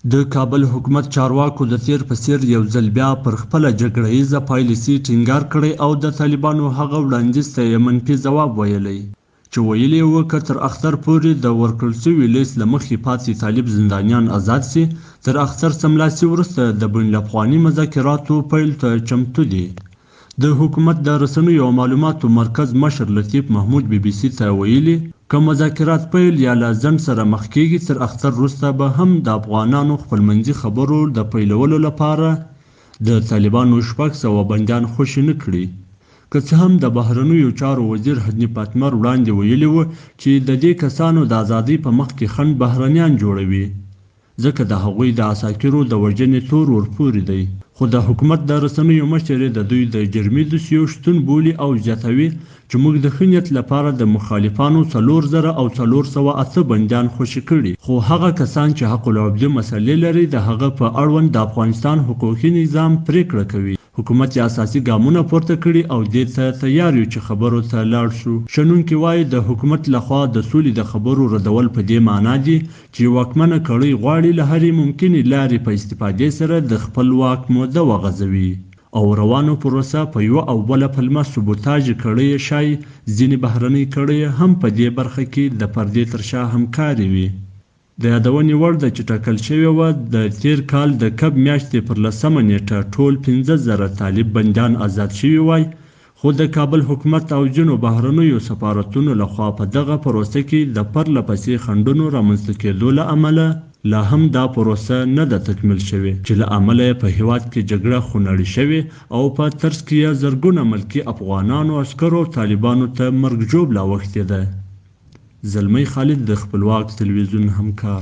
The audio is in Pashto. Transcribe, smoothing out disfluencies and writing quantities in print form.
د کابل حکومت چارواکو د تېر په څېر یو ځل بیا پر خپله جګړه ییزه پالیسي ټینګار کړی او د طالبانو هغه وړاندیز ته یې منفي ځواب ویلی، چې ویلي یې و که تر اختر پورې د ورکړل شوي لېست له مخې پاتې طالب زندانیان ازاد شي، تر اختر سملاسي وروسته د بین الافغاني مذاکراتو پیل ته چمتو دي. د حکومت د رسنیو او معلوماتو مرکز مشر لطیف محمود بي بي سي ته ویلي، که مذاکرات پیل یا له ځنډ سره مخ کېږي، تر اختر وروسته به هم د افغانانو خپلمنځي خبرو د پیلولو لپاره د طالبانو 600 بندیان خوشې نه کړي. که څه هم د بهرنیو چارو وزیر حنیف اتمر وړاندې ویلي و چې د دې کسانو د ازادۍ په مخ کې خنډ بهرنیان جوړوي، ځکه د هغوی د عساکرو د وژنې تور ورپورې دی، خو د حکومت د رسنیو مشر یې د دوی د جرمي دوسیو شتون بولي او زیاتوي چې موږ د ښه نیت لپاره د مخالفانو 4408 بندیان خوشې کړي، خو هغه کسان چې حق العبدي مسلې لري د هغه په اړوند د افغانستان حقوقي نظام پرېکړه کوي. حکومت یې اساسي ګامونه پورته کړي او دې ته تیار یو چې خبرو ته لاړ شو. شنونکي وايي، د حکومت له خوا د سولې د خبرو ردول په دې معنا دي چې واکمنه کړۍ غواړي له هرې ممکنې لارې په استفادې سره د خپل واک موده وغځوي او روانه پروسه په یوه او بله پلمه سبوتاژ کړۍ ښايي ځینې بهرنۍ کړۍ هم په دې برخه کې د پردې تر شا همکارې وي. د یادونې وړ ده چې ټاکل شوې وه د تېر کال د کب میاشتې پر لسمه نېټه ټول 5000 طالب بندیان ازاد شوي وای، خو د کابل حکومت او ځینو بهرنیو سفارتونو له خوا په دغه پروسه کې د پرله پسې خنډونو رامنځته کېدو له امله لا هم دا پروسه نه ده تکمیل شوې چې له امله یې په هېواد کې جګړه خونړي شوې او په ترڅ کې یې زرګونه ملکي افغانانو عسکرو او طالبانو ته مرګ ژوبله اوښتې ده. زلمی خالد د خپلواک تلویزیون همکار.